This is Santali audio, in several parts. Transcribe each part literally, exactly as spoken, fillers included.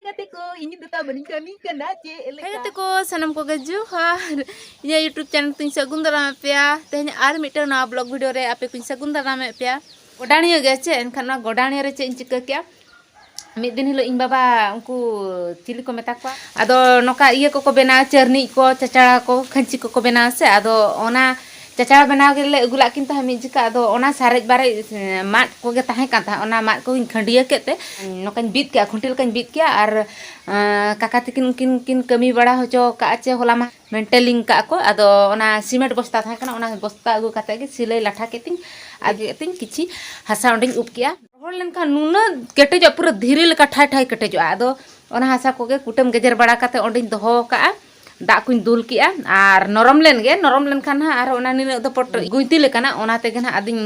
ᱜᱟᱛᱮ ᱠᱚ, ᱤᱧ ᱫᱚ ᱛᱟᱵᱚᱱᱤᱧ ᱠᱟᱹᱢᱤ ᱠᱟᱱᱟ ᱪᱮᱫ ᱞᱮᱠᱟ? ᱦᱮᱸ ᱜᱟᱛᱮ ᱠᱚ, ᱥᱟᱱᱟᱢ ᱠᱚᱜᱮ ᱡᱚᱦᱟᱨ᱾ ᱤᱧᱟᱹᱜ YouTube channel ᱛᱤᱧ ᱥᱟᱹᱜᱩᱱ ᱫᱟᱨᱟᱢᱮᱫ ᱯᱮᱭᱟ᱾ ᱛᱮᱦᱮᱧ ᱟᱨ ᱢᱤᱫᱴᱟᱝ ᱱᱟᱣᱟ vlog video ᱨᱮ ᱟᱯᱮ ᱠᱚᱧ ᱥᱟᱹᱜᱩᱱ ᱫᱟᱨᱟᱢᱮᱫ ᱯᱮᱭᱟ᱾ ᱜᱚᱰᱟᱬᱤᱭᱟᱹ ᱜᱮ ᱪᱮ? ᱮᱱᱠᱷᱟᱱ ᱱᱚᱣᱟ ᱜᱚᱰᱟᱬᱤᱭᱟᱹ ᱨᱮ ᱪᱮᱫ ᱤᱧ ᱪᱤᱠᱟᱹ ᱠᱮᱜᱼᱟ? ᱢᱤᱫ ᱫᱤᱱ ᱦᱤᱞᱳᱜ ᱤᱧ ᱵᱟᱵᱟ ᱩᱱᱠᱩ ᱪᱤᱞᱤ ᱠᱚ ᱢᱮᱛᱟ ᱠᱚᱣᱟ, ᱟᱫᱚ ᱱᱚᱝᱠᱟ ᱤᱭᱟᱹ ᱠᱚᱠᱚ ᱵᱮᱱᱟᱣᱟ, ᱪᱟᱹᱨᱱᱤᱡ ᱠᱚ, ᱪᱟᱪᱲᱟ ᱠᱚ, ᱠᱷᱟᱹᱧᱪᱤ ᱠᱚᱠᱚ ᱵᱮᱱᱟᱣᱟ ᱥᱮ, ᱟᱫᱚ ᱚᱱᱟ ᱪᱟᱪᱲᱟ ᱵᱮᱱᱟᱣ ᱜᱮᱞᱮ ᱟᱹᱜᱩ ᱞᱟᱜ ᱠᱤᱱ ᱛᱟᱦᱮᱸᱫ ᱢᱤᱫ ᱡᱚᱠᱷᱟ᱾ ᱟᱫᱚ ᱚᱱᱟ ᱥᱟᱨᱮᱡ ᱵᱟᱨᱮᱡ, ᱮ, ᱢᱟᱫ ᱠᱚᱜᱮ ᱛᱟᱦᱮᱸ ᱠᱟᱱ ᱛᱟᱦᱮᱸᱫ, ᱚᱱᱟ ᱢᱟᱫ ᱠᱚᱜᱮᱧ ᱠᱷᱟᱹᱱᱰᱭᱟᱹ ᱠᱮᱫ ᱛᱮ ᱱᱚᱝᱠᱟᱧ ᱵᱤᱫ ᱠᱮᱜᱼᱟ, ᱠᱷᱩᱱᱴᱤ ᱞᱮᱠᱟᱧ ᱵᱤᱫ ᱠᱮᱜᱼᱟ᱾ ᱟᱨ, ᱮ, ᱠᱟᱠᱟ ᱛᱟᱹᱠᱤᱱ ᱩᱱᱠᱤᱱ ᱠᱤᱱ ᱠᱟᱹᱢᱤ ᱵᱟᱲᱟ ᱦᱚᱪᱚ ᱠᱟᱜᱼᱟ ᱪᱮ ᱦᱚᱞᱟ ᱢᱟ ᱢᱮᱱᱴᱮᱞᱤᱝ ᱠᱟᱜᱼᱟ ᱠᱚ᱾ ᱟᱫᱚ ᱚᱱᱟ ᱥᱤᱢᱮᱱᱴ ᱵᱚᱥᱛᱟ ᱛᱟᱦᱮᱸ ᱠᱟᱱᱟ, ᱚᱱᱟ ᱵᱚᱥᱛᱟ ᱟᱹᱜᱩ ᱠᱟᱛᱮ ᱜᱮ ᱥᱤᱞᱟᱹᱭ ᱞᱟᱴᱷᱟ ᱠᱮᱫ ᱛᱤᱧ, ᱟᱨ ᱠᱮᱫ ᱛᱤᱧ ᱠᱤᱪᱷᱤ ᱦᱟᱥᱟ ᱚᱸᱰᱮᱧ ᱩᱵ ᱠᱮᱜᱼᱟ᱾ ᱨᱚᱦᱚᱲ ᱞᱮᱱᱠᱷᱟᱱ ᱱᱩᱱᱟᱹᱜ ᱠᱮᱴᱮᱡᱚᱜᱼᱟ, ᱯᱩᱨᱟᱹ ᱫᱷᱤᱨᱤ ᱞᱮᱠᱟ ᱴᱷᱟᱭ ᱴᱷᱟᱭ ᱠᱮᱴᱮᱡᱚᱜᱼᱟ᱾ ᱟᱫᱚ ᱚᱱᱟ ᱦᱟᱥᱟ ᱠᱚᱜᱮ ᱠᱩᱴᱟᱹᱢ ᱜᱮᱡᱮᱨ ᱵᱟᱲᱟ ᱠᱟᱛᱮ ᱚᱸᱰᱮᱧ ᱫᱚᱦᱚ ᱠᱟᱜᱼᱟ, ᱫᱟᱜ ᱠᱚᱧ ᱫᱩᱞ ᱠᱮᱜᱼᱟ᱾ ᱟᱨ ᱱᱚᱨᱚᱢ ᱞᱮᱱ ᱜᱮ, ᱱᱚᱨᱚᱢ ᱞᱮᱱᱠᱷᱟᱱ ᱦᱟᱸᱜ ᱟᱨ ᱚᱱᱟ ᱱᱤᱱᱟᱹᱜ ᱫᱚ ᱯᱚᱴ ᱜᱩᱸᱭᱛᱤ ᱞᱮᱠᱟᱱᱟᱜ, ᱚᱱᱟ ᱛᱮᱜᱮ ᱱᱟᱦᱟᱜ ᱟᱫᱚᱧ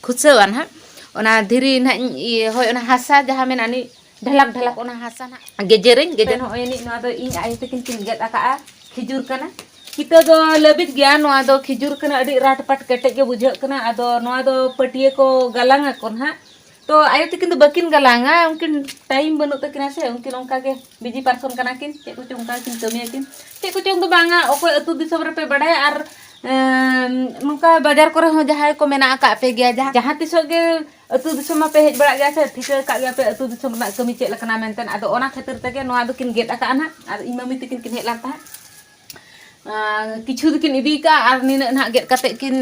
ᱠᱷᱩᱥᱟᱹᱣᱟ ᱱᱟᱦᱟᱜ᱾ ᱚᱱᱟ ᱫᱷᱤᱨᱤ ᱱᱟᱦᱟᱜ ᱤᱧ ᱤᱭᱟᱹ, ᱦᱳᱭ, ᱚᱱᱟ ᱦᱟᱥᱟ ᱡᱟᱦᱟᱸ ᱢᱮᱱᱟᱜᱼᱟ, ᱱᱤ ᱰᱷᱟᱞᱟᱠ ᱰᱷᱟᱞᱟᱠ ᱚᱱᱟ ᱦᱟᱥᱟ ᱱᱟᱦᱟᱜ ᱜᱮᱡᱮᱨᱟᱹᱧ, ᱜᱮᱡᱮᱨ᱾ ᱱᱚᱜᱼᱚᱭ ᱱᱤ ᱱᱚᱣᱟ ᱫᱚ ᱤᱧ ᱟᱭᱳ ᱛᱟᱹᱠᱤᱱ ᱠᱤᱱ ᱜᱮᱫ ᱟᱠᱟᱜᱼᱟ, ᱠᱷᱤᱡᱩᱨ ᱠᱟᱱᱟ᱾ ᱠᱤᱛᱟᱹ ᱫᱚ ᱞᱟᱹᱵᱤᱫ ᱜᱮᱭᱟ, ᱱᱚᱣᱟ ᱫᱚ ᱠᱷᱤᱡᱩᱨ ᱠᱟᱱᱟ, ᱟᱹᱰᱤ ᱨᱟᱴ ᱯᱟᱴ ᱠᱮᱴᱮᱡ ᱜᱮ ᱵᱩᱡᱷᱟᱹᱜ ᱠᱟᱱᱟ᱾ ᱟᱫᱚ ᱱᱚᱣᱟ ᱫᱚ ᱯᱟᱹᱴᱭᱟᱹ ᱠᱚ ᱜᱟᱞᱟᱝ ᱟᱠᱚ ᱱᱟᱦᱟᱜ᱾ ᱛᱚ ᱟᱭᱳ ᱛᱟᱹᱠᱤᱱ ᱫᱚ ᱵᱟᱹᱠᱤᱱ ᱜᱟᱞᱟᱝᱟ, ᱩᱱᱠᱤᱱ ᱴᱟᱭᱤᱢ ᱵᱟᱹᱱᱩᱜ ᱛᱟᱹᱠᱤᱱᱟ ᱥᱮ, ᱩᱱᱠᱤᱱ ᱚᱱᱠᱟ ᱜᱮ ᱵᱤᱡᱤ ᱯᱟᱨᱥᱚᱱ ᱠᱟᱱᱟ ᱠᱤᱱ, ᱪᱮᱫ ᱠᱚᱪᱚᱝ ᱚᱱᱠᱟ ᱜᱮᱠᱤᱱ ᱠᱟᱹᱢᱤᱭᱟᱠᱤᱱ, ᱪᱮᱫ ᱠᱚᱪᱚᱝ ᱫᱚ ᱵᱟᱝᱟ, ᱚᱠᱚᱭ ᱟᱹᱛᱩ ᱫᱤᱥᱚᱢ ᱨᱮᱯᱮ ᱵᱟᱰᱟᱭᱟ᱾ ᱟᱨ ᱮᱢ, ᱱᱚᱝᱠᱟ ᱵᱟᱡᱟᱨ ᱠᱚᱨᱮ ᱦᱚᱸ ᱡᱟᱦᱟᱸᱭ ᱠᱚ ᱢᱮᱱᱟᱜ ᱟᱠᱟᱫ ᱯᱮ ᱜᱮᱭᱟ, ᱡᱟᱦᱟᱸ, ᱡᱟᱦᱟᱸ ᱛᱤᱥᱚᱜ ᱜᱮ ᱟᱹᱛᱩ ᱫᱤᱥᱚᱢ ᱢᱟᱯᱮ ᱦᱮᱡ ᱵᱟᱲᱟᱜ ᱜᱮᱭᱟ ᱥᱮ, ᱴᱷᱤᱠᱟᱹ ᱟᱠᱟᱫ ᱜᱮᱭᱟ ᱯᱮ ᱟᱹᱛᱩ ᱫᱤᱥᱚᱢ ᱨᱮᱱᱟᱜ ᱠᱟᱹᱢᱤ ᱪᱮᱫ ᱞᱮᱠᱟᱱᱟ ᱢᱮᱱᱛᱮ᱾ ᱟᱫᱚ ᱚᱱᱟ ᱠᱷᱟᱹᱛᱤᱨ ᱛᱮᱜᱮ ᱱᱚᱣᱟ ᱫᱚᱠᱤᱱ ᱜᱮᱫ ᱟᱠᱟᱫᱼᱟ ᱱᱟᱦᱟᱜ᱾ ᱟᱨ ᱤᱧ ᱢᱟᱹᱢᱤ ᱛᱟᱹᱠᱤᱱ ᱠᱤᱱ ᱦᱮᱡ ᱞᱮᱱ ᱛᱟᱦᱮᱸᱫ, ᱟᱨ ᱠᱤᱪᱷᱩ ᱫᱚᱠᱤᱱ ᱤᱫᱤ ᱠᱟᱜᱼᱟ, ᱟᱨ ᱱᱤᱱᱟᱹᱜ ᱱᱟᱦᱟᱜ ᱜᱮᱫ ᱠᱟᱛᱮᱫ ᱠᱤᱱ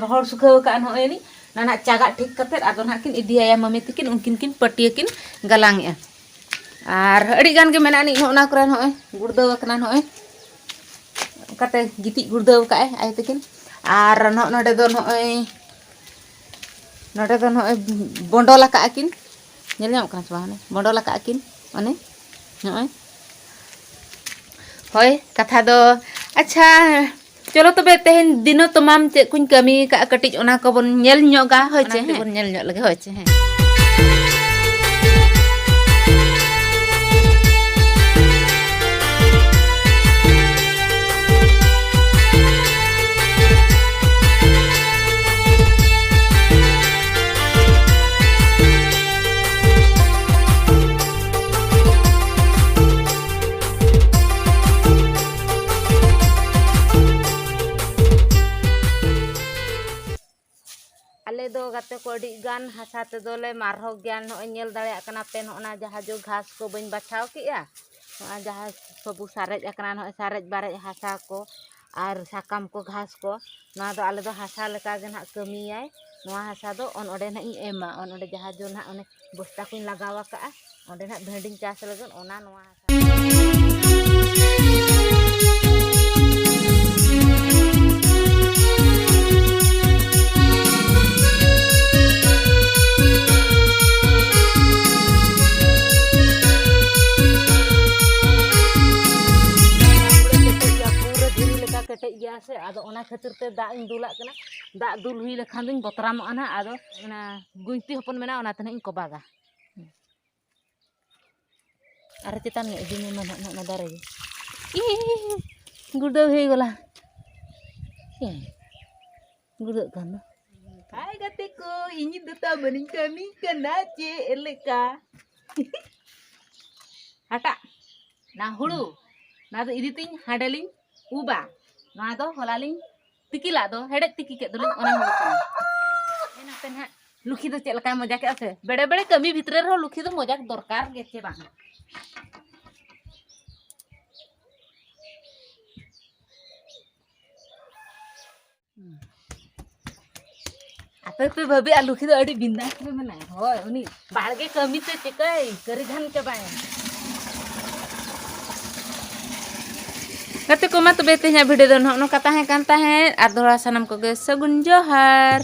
ᱨᱚᱦᱚᱲ ᱥᱩᱠᱷᱟᱹᱣ ᱟᱠᱟᱫᱼᱟ ᱱᱚᱜᱼᱚᱭ ᱱᱤᱡ᱾ ᱚᱱᱟ ᱱᱟᱦᱟᱜ ᱪᱟᱜᱟᱜ ᱴᱷᱤᱠ ᱠᱟᱛᱮᱫ ᱟᱫᱚ ᱱᱟᱦᱟᱜ ᱠᱤᱱ ᱤᱫᱤᱭᱟᱭᱟ ᱢᱟᱹᱢᱤ ᱛᱟᱹᱠᱤᱱ, ᱩᱱᱠᱤᱱ ᱠᱤᱱ ᱯᱟᱹᱴᱤᱭᱟᱹ ᱠᱤᱱ ᱜᱟᱞᱟᱝ ᱮᱜᱼᱟ᱾ ᱟᱨ ᱟᱹᱰᱤ ᱜᱟᱱ ᱜᱮ ᱢᱮᱱᱟᱜᱼᱟ ᱱᱤᱡ ᱱᱚᱜᱼᱚ ᱱᱟ ᱠᱚᱨᱮ, ᱱᱚᱜᱼᱚᱭ ᱜᱩᱲᱫᱟᱹᱣ ᱟᱠᱟᱱᱟ, ᱱᱚᱜᱼᱚᱭ ᱚᱱᱠᱟᱛᱮ ᱜᱤᱛᱤᱡ ᱜᱩᱲᱫᱟᱹᱣ ᱟᱠᱟᱫᱼᱟᱭ ᱟᱭᱳ ᱛᱟᱹᱠᱤᱱ᱾ ᱟᱨ ᱱᱚᱜᱼᱚ ᱱᱚᱰᱮ ᱫᱚ ᱱᱚᱜᱼᱚᱭ, ᱱᱚᱰᱮ ᱫᱚ ᱱᱚᱜᱼᱚᱭ ᱵᱚᱱᱰᱚᱞ ᱟᱠᱟᱫᱼᱟ ᱠᱤᱱ, ᱧᱮᱞ ᱧᱟᱢᱚᱜ ᱠᱟᱱᱟ ᱥᱮ ᱵᱟᱝ? ᱚᱱᱮ ᱵᱚᱱᱰᱚᱞ ᱟᱠᱟᱫᱼᱟ ᱠᱤᱱ, ᱚᱱᱮ ᱱᱚᱜᱼᱚᱭ᱾ ᱦᱳᱭ, ᱠᱟᱛᱷᱟ ᱫᱚ, ᱟᱪᱪᱷᱟ, ᱪᱚᱞᱚ ᱛᱚᱵᱮ ᱛᱮᱦᱮᱧ ᱫᱤᱱᱚ ᱛᱚᱢᱟᱢ ᱪᱮᱫ ᱠᱚᱧ ᱠᱟᱹᱢᱤ ᱟᱠᱟᱫᱼᱟ, ᱠᱟᱹᱴᱤᱡ ᱚᱱᱟ ᱠᱚᱵᱚᱱ ᱧᱮᱞ ᱧᱚᱜᱟ, ᱦᱳᱭ ᱚᱱᱟ ᱪᱮ? ᱠᱟᱹᱴᱤᱡ ᱦᱮᱸ, ᱵᱚᱱ ᱧᱮᱞ ᱧᱚᱜ ᱞᱮᱜᱮ, ᱦᱳᱭ ᱪᱮ? ᱦᱮᱸ᱾ ᱛᱮᱠᱚ ᱟᱹᱰᱤ ᱜᱟᱱ ᱦᱟᱥᱟ ᱛᱮᱫᱚ ᱞᱮ ᱢᱟᱨᱦᱚᱜ ᱜᱮᱭᱟ᱾ ᱱᱚᱜᱼᱚᱭ ᱧᱮᱞ ᱫᱟᱲᱮᱭᱟᱜ ᱠᱟᱱᱟ ᱯᱮ, ᱱᱚᱜᱼᱚ ᱱᱟ ᱡᱟᱦᱟᱸ ᱡᱚ ᱜᱷᱟᱥ ᱠᱚ ᱵᱟᱹᱧ ᱵᱟᱪᱷᱟᱣ ᱠᱮᱜᱼᱟ, ᱱᱚᱜᱼᱚᱭ ᱡᱟᱦᱟᱸ ᱥᱚᱵᱩ ᱥᱟᱨᱮᱡ ᱟᱠᱟᱱᱟ, ᱱᱚᱜᱼᱚᱭ ᱥᱟᱨᱮᱡ ᱵᱟᱨᱮᱡ ᱦᱟᱥᱟ ᱠᱚ ᱟᱨ ᱥᱟᱠᱟᱢ ᱠᱚ, ᱜᱷᱟᱥ ᱠᱚ, ᱱᱚᱣᱟ ᱫᱚ ᱟᱞᱮ ᱫᱚ ᱦᱟᱥᱟ ᱞᱮᱠᱟ ᱜᱮ ᱱᱟᱦᱟᱜ ᱠᱟᱹᱢᱤᱭᱟᱭ᱾ ᱱᱚᱣᱟ ᱦᱟᱥᱟ ᱫᱚ ᱚᱱ ᱚᱸᱰᱮ ᱱᱟᱦᱟᱜ ᱤᱧ ᱮᱢᱟ, ᱚᱱ ᱚᱸᱰᱮ ᱡᱟᱦᱟᱸ ᱡᱚ ᱱᱟᱦᱟᱜ ᱚᱱᱮ ᱵᱚᱥᱛᱟ ᱠᱚᱧ ᱞᱟᱜᱟᱣ ᱟᱠᱟᱜᱼᱟ, ᱚᱸᱰᱮ ᱱᱟᱦᱟᱜ ᱵᱷᱮᱱᱰᱤᱧ ᱪᱟᱥ ᱞᱟᱹᱜᱤᱫ, ᱚᱱᱟ ᱱᱚᱣᱟ ᱦᱟᱥᱟ᱾ ᱯᱩᱨᱟᱹ ᱠᱮᱴᱮᱡ ᱜᱮᱭᱟ, ᱯᱩᱨᱟᱹ ᱫᱷᱤᱨᱤ ᱞᱮᱠᱟ ᱠᱮᱴᱮᱡ ᱜᱮᱭᱟ ᱥᱮ, ᱟᱫᱚ ᱚᱱᱟ ᱠᱷᱟᱹᱛᱤᱨ ᱛᱮ ᱫᱟᱜ ᱤᱧ ᱫᱩᱞᱟᱜ ᱠᱟᱱᱟ᱾ ᱫᱟᱜ ᱫᱩᱞ ᱦᱩᱭ ᱞᱮᱠᱷᱟᱱ ᱫᱚᱧ ᱵᱚᱛᱨᱟᱢᱚᱜᱼᱟ ᱱᱟᱦᱟᱜ, ᱟᱫᱚ ᱚᱱᱟ ᱜᱩᱸᱭᱛᱤ ᱦᱚᱯᱚᱱ ᱢᱮᱱᱟᱜᱼᱟ, ᱚᱱᱟ ᱛᱮ ᱱᱟᱦᱟᱜ ᱤᱧ ᱠᱚᱵᱟᱜᱟ᱾ ᱟᱨ ᱪᱮᱛᱟᱱ ᱧᱚᱜ ᱤᱫᱤ ᱢᱮ ᱢᱟ ᱱᱟᱦᱟᱜ, ᱱᱚᱜᱼᱚ ᱱᱟ ᱫᱟᱨᱮ ᱜᱮ᱾ ᱤᱦ, ᱜᱩᱲᱫᱟᱹᱣ ᱦᱩᱭ ᱜᱚᱞᱟ᱾ ᱤᱦ, ᱜᱩᱲᱫᱟᱹᱜ ᱠᱟᱱ ᱫᱚ᱾ ᱦᱟᱭ ᱜᱟᱛᱮ ᱠᱚ, ᱤᱧ ᱫᱚ ᱛᱟᱵᱚᱱᱤᱧ ᱠᱟᱹᱢᱤ ᱠᱟᱱᱟ ᱪᱮᱫ ᱞᱮᱠᱟ? ᱦᱟᱴᱟᱜ, ᱱᱟ ᱦᱩᱲᱩ, ᱱᱟ ᱫᱚ ᱤᱫᱤ ᱛᱤᱧ ᱦᱟᱸᱰᱮ ᱞᱤᱧ ᱩᱵᱟ᱾ ᱱᱚᱣᱟ ᱫᱚ ᱦᱚᱞᱟ ᱞᱤᱧ ᱛᱤᱠᱤ ᱞᱟᱜ ᱫᱚ, ᱦᱮᱰᱮᱡ ᱛᱤᱠᱤ ᱠᱮᱫ ᱫᱚᱞᱤᱧ, ᱚᱱᱟ ᱦᱩᱲᱩ ᱠᱟᱱᱟ᱾ ᱮᱱᱟᱛᱮ ᱱᱟᱦᱟᱜ ᱞᱩᱠᱷᱤ ᱫᱚ ᱪᱮᱫ ᱞᱮᱠᱟᱭ ᱢᱚᱡᱟ ᱠᱮᱫᱼᱟ ᱥᱮ? ᱵᱮᱲᱮ ᱵᱮᱲᱮ ᱠᱟᱹᱢᱤ ᱵᱷᱤᱛᱨᱤ ᱨᱮᱦᱚᱸ ᱞᱩᱠᱷᱤ ᱫᱚ ᱢᱚᱡᱟ ᱫᱚᱨᱠᱟᱨ ᱜᱮ ᱪᱮ ᱵᱟᱝ? ᱟᱯᱮ ᱯᱮ ᱵᱷᱟᱹᱵᱤᱭᱟ ᱞᱩᱠᱷᱤ ᱫᱚ ᱟᱹᱰᱤ ᱵᱤᱱᱫᱟᱥ ᱨᱮ ᱢᱮᱱᱟᱭᱟ᱾ ᱦᱳᱭ, ᱩᱱᱤ ᱵᱟᱲᱜᱮ ᱠᱟᱹᱢᱤ ᱛᱮ ᱪᱤᱠᱟᱹᱭ ᱠᱟᱹᱨᱤ ᱜᱷᱟᱱ ᱪᱟᱵᱟᱭᱟ᱾ ᱜᱟᱛᱮ ᱠᱚ, ᱢᱟ ᱛᱚᱵᱮ ᱛᱮᱦᱮᱧᱟᱜ video ᱫᱚ ᱱᱚᱜᱼᱚ ᱱᱚᱝᱠᱟ ᱛᱟᱦᱮᱸ ᱠᱟᱱ ᱛᱟᱦᱮᱸᱫ᱾ ᱟᱨ ᱫᱚᱦᱲᱟ ᱥᱟᱱᱟᱢ ᱠᱚᱜᱮ ᱥᱟᱹᱜᱩᱱ ᱡᱚᱦᱟᱨ᱾